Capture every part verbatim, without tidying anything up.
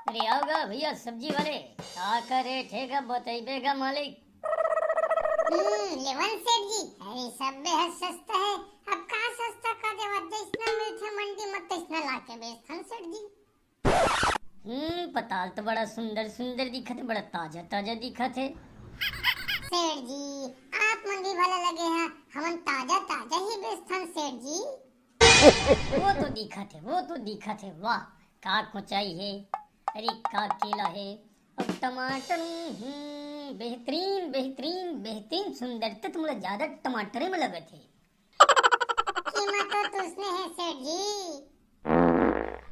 अरे आओ गा भैया सब्जी वाले, का का रेट हे गा, बतइबे गा मालिक? हम्म, लेवन सेठ जी, अरे सब बेहद सस्ता है। अब का सस्ता का देवा, जैसना मिलथे मंडी में तैसना लाके बेचथन सेठ जी। हम्म, पताल तो बड़ा सुंदर सुंदर दिखत हे, बड़ा ताजा ताजा दिखत हे। सेठ जी, आप मन भी भला लगे हा, हमन ताजा ताजा ही बेचथन सेठ जी। वो तो दिखत हे, वो तो दिखत हे। वाह, का कोचाई हे, अरे का केला हे, अउ टमाटर, हम्म, बेहतरीन, बेहतरीन, बेहतरीन सुंदर। त तुमला ज्यादा टमाटरे में लगत हे। कीमत तो तुसने है सेठ जी।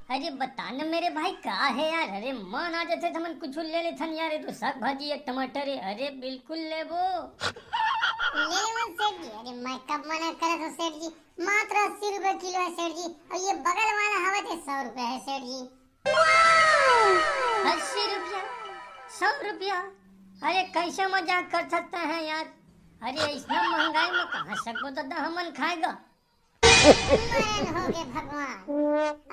अरे बता न मेरे भाई, का है यार? अरे मन आ जाथे त हमन कुछ ले लेथन यार, ये तो साग भाजी है, टमाटर है। अरे बिल्कुल लेबो। ले लेवन सेठ जी, अरे मैं कब मना करत हूँ सेठ जी, मात्र अस्सी रुपए किलो है सेठ जी, और ये बगल वाला हवा थे सौ रुपए है सेठ जी। अस्सी रुपया, सौ रुपया, अरे कैसे मजाक कर सकता है यार? अरे इतना महंगाई में कहाँ सकबो दादा हमन खाएगा? मरन हो गए भगवान,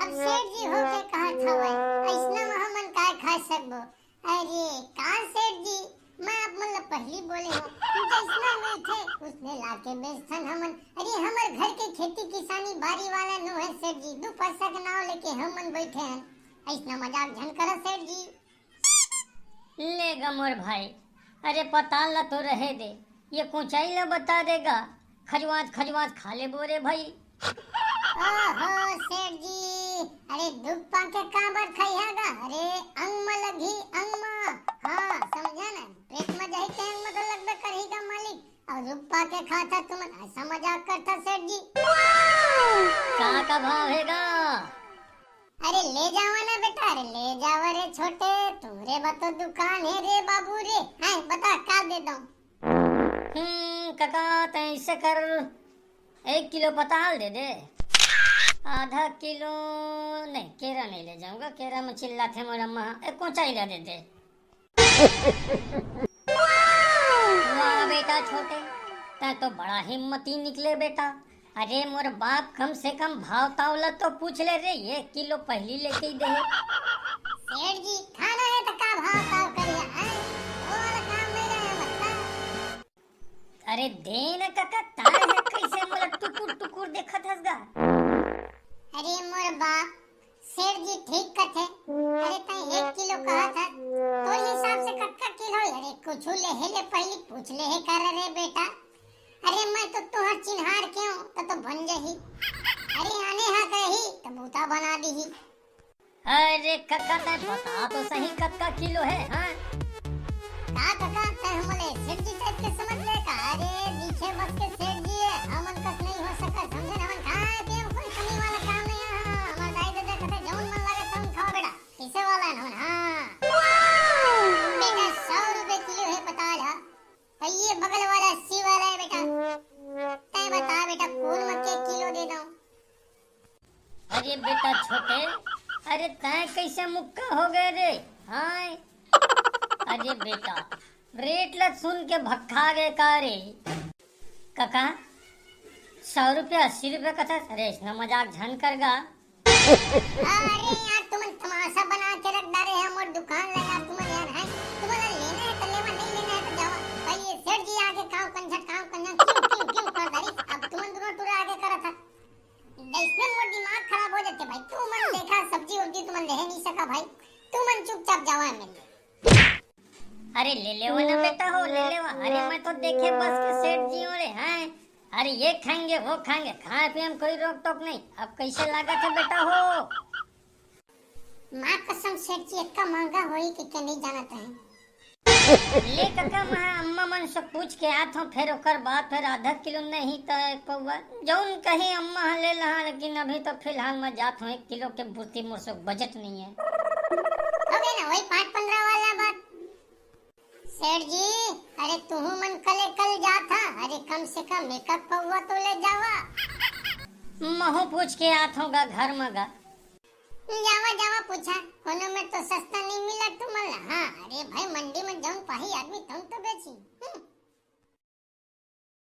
अब सेठ जी हो के कहा था भाई, ऐसना में हमन काय खा सकबो? अरे का सेठ जी, मैं आप मन ल पहली बोले हूँ, जैसना मिलथे उसने लाके बेचथन हमन। अरे हमर घर के खेती किसानी बारी वाला नो है सेठ जी, दू पैसा के नाव लेके हमन बैठे हैं, ऐसना मजाक झन करा सेठ जी। ले गा मोर भाई, अरे पताल ला तो रहे दे, ये कोचाई ला बता देगा, खजवात खजवात खा लेबो रे भाई। ओहो सेठ जी, अरे दुख पाके काबर खइहा गा? अरे अंग म लगही, अंग म। हाँ समझा ना, पेट म जाही ते अंग म तो लगबे करही गा मालिक। और दुख पाके खाता तुमन ऐसा मजाक करता सेठ जी। का का भाव हे गा? अरे ले जावा ना बेटा, अरे ले जावा रे छोटे, तुमरे बर तो दुकान है रे बाबू रे। हैं बता का दे दो? हम्म कका, तैं ऐसे कर, एक किलो पताल दे दे। आधा किलो नहीं, केरा नहीं ले जाऊंगा, केरा में चिल्लाथे मोर अम्मा। एक कोचाई ला दे दे। वाह बेटा छोटे, तैं तो बड़ा हिम्मती निकले बेटा। अरे मोर बाप, कम से कम भाव ताव ला तो पूछ ले रे, एक किलो पहली लेके ही दे। सेठ जी, खाना है तो का भाव ताव करिया है? वो वाला काम नहीं रहे मतलब। अरे दे न कका, ताय है कैसे मोला टुकुर टुकुर देखत हस गा? अरे मोर बाप, सेठ जी ठीक कथे। अरे तैं एक किलो कहत हस, तोर हिसाब से कतका किलो? अरे कुछ ले हे ले, पहली पूछ ले हे कर रे बेटा। अरे मैं तो तुहर चिन्हार के हूँ, तो तो बन जाही। अरे आने हा कही तो बूता बना दीही। अरे कका, तैं बता तो सही, कतका किलो है, हाँ? का कका, तैं हमले सेठ जी टाइप के समझ ले का? अरे दिखे बस के सेठ जी है, हमन कस नहीं हो सका, समझे न? हमन खाए पिए में कोई कमी वाला काम नहीं है। हाँ, हमार दाई ददा कहते जौन मन लगे तौन खाओ बेटा, इसे वाला है ना, हाँ। बेटा, सौ रुपए किलो है पताल, हाँ। तो ये बगल वाला अस्सी वाला है बेटा। तैं बता बेटा, कौन मक्के किलो दे दो? अरे बेटा छोटे, अरे तैं कैसे मुक्का हो गए रे? हाय, अरे बेटा, रेट ला सुन के भक्खा गए का रे? कका, सौ रुपया अस्सी रुपया कथा, अरे इतना मजाक झन कर गा। अरे यार, तुमन तमाशा बना के रख डारे है मोर दुकान ला यार, तुमन यार है, तुमन ला लेना है तो लेवा, नहीं लेना है तो जावा। पहले ये सेठ जी आगे काव कंझट, काव कंझट, क्यों, क्यों, क्यों कर डारी? अब तुमन दोनों टुरा आगे करत है। इसमें मोर दिमाग खराब हो जाते भाई। तुमन देखा सब्जी उब्जी तुमन ले नहीं सका भाई, तुमन चुपचाप जावा मिल। अरे ले लेवा ना बेटा हो, ले लेवा। अरे मैं तो देखे बस के सेठ जी हो रे हैं। अरे ये खाएंगे, वो खाएंगे, खाए पिए में कोई रोक टोक नहीं। अब कैसे लागत है बेटा हो? माँ कसम सेठ जी, इतना महंगा होई कि क्या नहीं जानत है। ले कका, मैं अम्मा मन से पूछ के आत हूँ, फिर ओकर बाद फिर आधा किलो नहीं तो एक पौवा, जौन कहीं अम्मा ह ले लहा, लेकिन अभी तो फिलहाल मैं जात हूँ, एक किलो के बुद्धि मोर से बजट नहीं है। हो गए ना वही पाँच पन्द्रह वाला बात। सेठ जी, अरे तुहू मन कले कल जात हा, अरे कम से कम एक आध पौवा तो ले जावा। महू पूछ के आत हूँ गा घर में गा। जावा जावा पूछा, कोनो में तो सस्ता नहीं मिला तुमन ला। हाँ, अरे भाई मंडी में जौन पाही आदमी तौन तो बेची। हम्म।